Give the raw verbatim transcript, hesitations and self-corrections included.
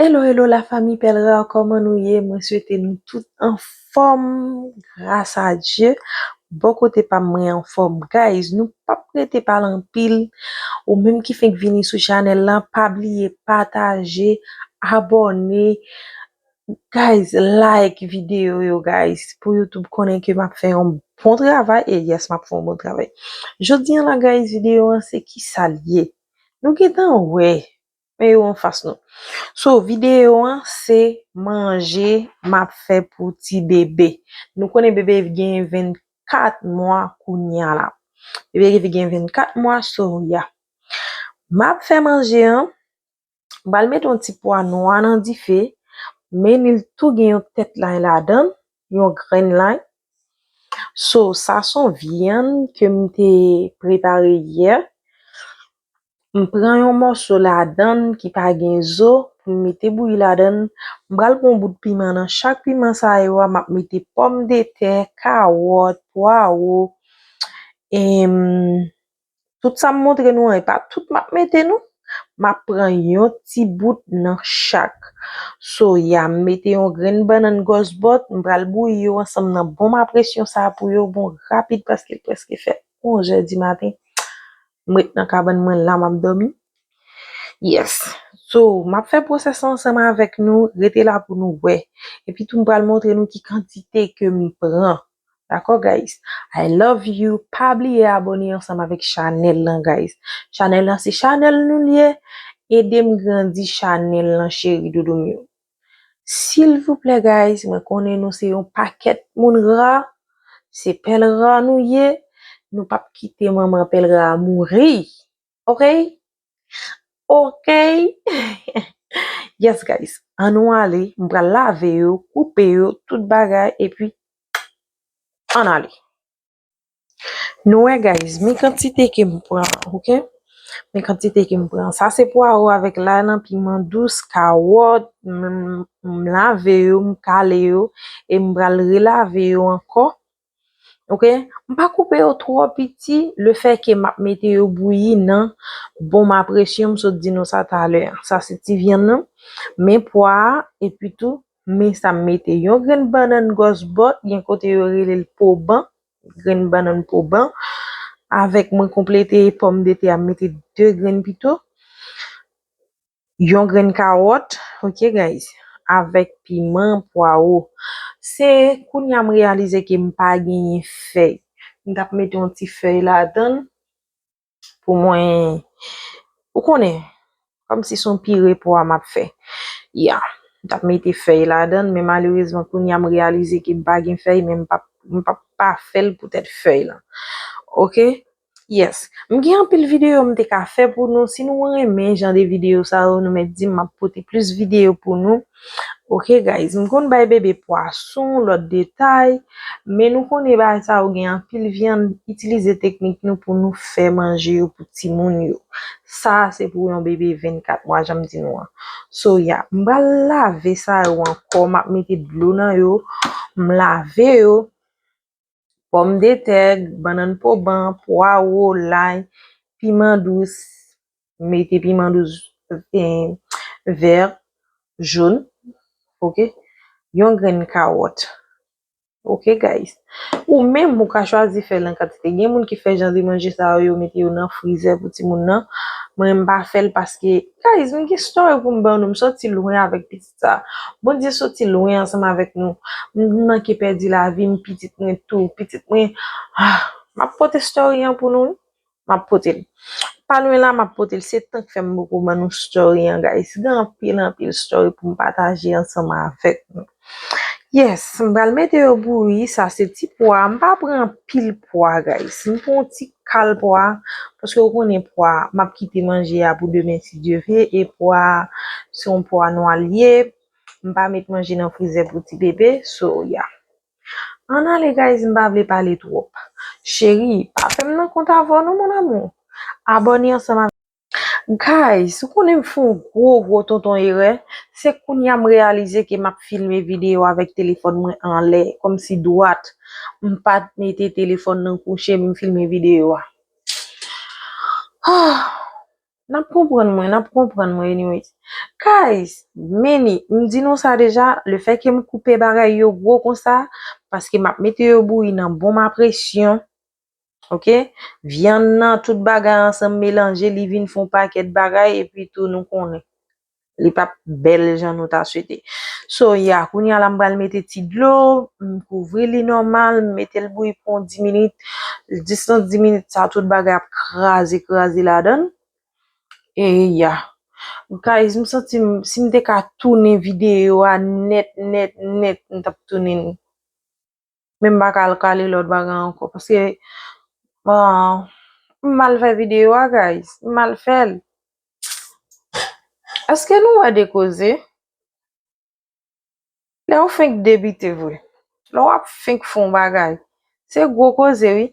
Hello, hello, la famille Pèlera, kòman nou ye? Mwen swete nou tout anfòm, gras a Dye. Bò kote pa m, mwen anfòm. Guys, nou p ap rete pale anpil. Ou menm ki fenk vini sou chanèl la, pa bliye pataje, abòne. Guys, like videyo yo, guys, pou YouTube konnen ke m ap fè yon bon travay. E yes, m ap fè yon bon travay. Jodi an la, guys, videyo an se ki sa l ye. Nou gentan wè men yo anfas nou. So, videyo an se manje m ap fè pou ti bebe. Nou konnen bebe gen vennkat mwa kounya la. Bebe gen vennkat mwa, so, ya. M ap fè manje an, m pral mete yon ti pwa nwa nan dife, men li tou gen yon tèt lay ladan l, yon grenn lay. So, sa se yon vyann ke m te prepare yè. M pran yon mòso ladan l ki pa gen zo, pou m mete bouyi ladan l. M pral pran yon bout piman. Nan chak piman sa yo a, m ap mete pòmdetè, kawòt, pwawo, em, tout sa m montre nou an, e pa tout m ap mete non. M ap pran yon ti bout nan chak. So, ya, m mete yon grenn bannann gòsbòt, m pral bouyi yo ansanm nan bon mapresyon sa a pou yo bon rapid, paske l prèske fè onz è di maten. M ret nan kabann mwen la, m ap dòmi. Yes. So, m ap fè pwosès la ansanm avèk nou. Rete la pou nou wè. Epi tou, m pral montre nou ki kantite ke m pran. Dakò, guys? I love you. Pa bliye abòne ansanm avèk chanèl lan, guys. Chanèl lan se chanèl nou l ye. Ede m grandi chanèl lan, cheri doudou m yo. Silvouplè, guys, mwen konnen nou se yon pakèt moun ra. Se Pèlera nou ye. Nou p ap kite manman Pèlera mouri. Ok? Ok? Yes, guys. Ann nou ale. M pral lave yo, koupe yo, tout bagay, epi ann ale. Nou wè, guys, men kantite ke m pran, ok? Men kantite ke m pran. Sa se pwawo avèk lay lan, piman dous, kawòt, m, m lave yo, m kale yo, e m pral relave yo ankò. Ok? M pa koupe yo twò piti, lefètke m ap mete yo bouyi nan bon mapresyon, m sot di nou sa talè. Sa se ti vyann nan, men pwa a, epi tou, men sa m mete. Yon grenn bannann gòsbòt, gen kote yo rele l poban, grenn bannann poban, avèk mwen konplete pòmdetè a, m mete de grenn pito. Yon grenn kawòt, ok, guys, avèk piman, pwawo. Se kounya m reyalize ke m pa genyen fèy. M t ap mete yon ti fèy ladan l pou mwen, ou konnen, kòmsi se yon pire pwa m ap fè. Ya, m t ap mete fèy ladan l, men malerezman, kounya m reyalize ke m pa gen fèy, men m p ap, m p ap pa fè l poutèt fèy lan. Ok? Yes. M gen anpil videyo m te ka fè pou nou. Si nou renmen jan de videyo sa yo, nou mèt di m, m ap pote plis videyo pou nou. Ok, guys. M konn bay bebe pwason, lòt detay. Men nou konnen bagay sa yo gen anpil vyann. Itilize teknik nou pou nou fè manje yo pou timoun yo. Sa se pou yon bebe vennkat mwa, jan m di nou an. So, ya. M pral lave sa yo ankò. M ap mete dlo nan yo. M lave yo. Pòmdetè, bannann poban, pwawo, lay, piman dous, mete piman dous, eh, vè, jòn, ok? Yon grenn kawòt. Ok, guys? Ou menm, ou ka chwazi fè l an kantite. Gen moun ki fè jan de manje sa yo, yo mete yo nan frizè pou timoun nan. Mwen, m pa fè l paske, guys, m gen story pou m ban nou. M soti lwen avèk pitit sa. Bondye soti lwen ansanm avèk nou. M manke pèdi lavi m, pitit mwen tou. Pitit mwen, ah, m ap pote story an pou nou, wi. M ap pote l. Pa lwen la, m ap pote l. Se tan k fè m poko ban nou story an, guys. Gen anpil, anpil story pou m pataje ansanm avèk nou. Yes, m pral mete yo bouyi. Sa se ti pwa. M pa pran anpil pwa, guys. M pran yon ti kal pwa. Paske ou konnen pwa, m ap kite manje a pou demen, si Dye vle. E pwa, se yon pwa nwa l ye. M pa met manje nan frizè pou ti bebe. So, ya. Ann ale, guys, m pa vle pale twòp. Cheri, pa fè m nan kont avè w non, mon amour. Abòne ansanm avèk. Guys, ou konnen m fè yon gwo, gwo tonton erè. Se kounya m reyalize ke m ap filme videyo avèk telefòn mwen anlè, kòmsi dwat. M pa t mete telefòn nan kouche, m filme videyo a. Ah! N ap konprann mwen, n ap konprann mwen, anyways. Guys, meni, m di nou sa deja, le fè ke m koupe bagay yo gwo konsa, paske m ap mete yo bouyi nan bonm a presyon. Ok? Vyann nan, tout bagay ansanm melanje, li vin fè yon pakèt bagay, epi tou nou konnen. Li p ap bèl jan nou ta swete. So, ya, kounye a la, m pral mete ti dlo, m kouvri li nòmal, m mete l bouyi pou yon dis minit. Dis nan dis minit sa, tout bagay ap kraze, kraze ladan l. E ya. Guys, m santi m, si m te ka tounen videyo a nèt, nèt, nèt, m t ap tounen l. Men m pa ka al kale lòt bagay ankò, paske, ah, m mal fè videyo a, guys. M mal fè l. Èske nou wè de koze? Lè w fenk debite vre. Lè w ap fenk fè yon bagay. Se gwo koze, wi.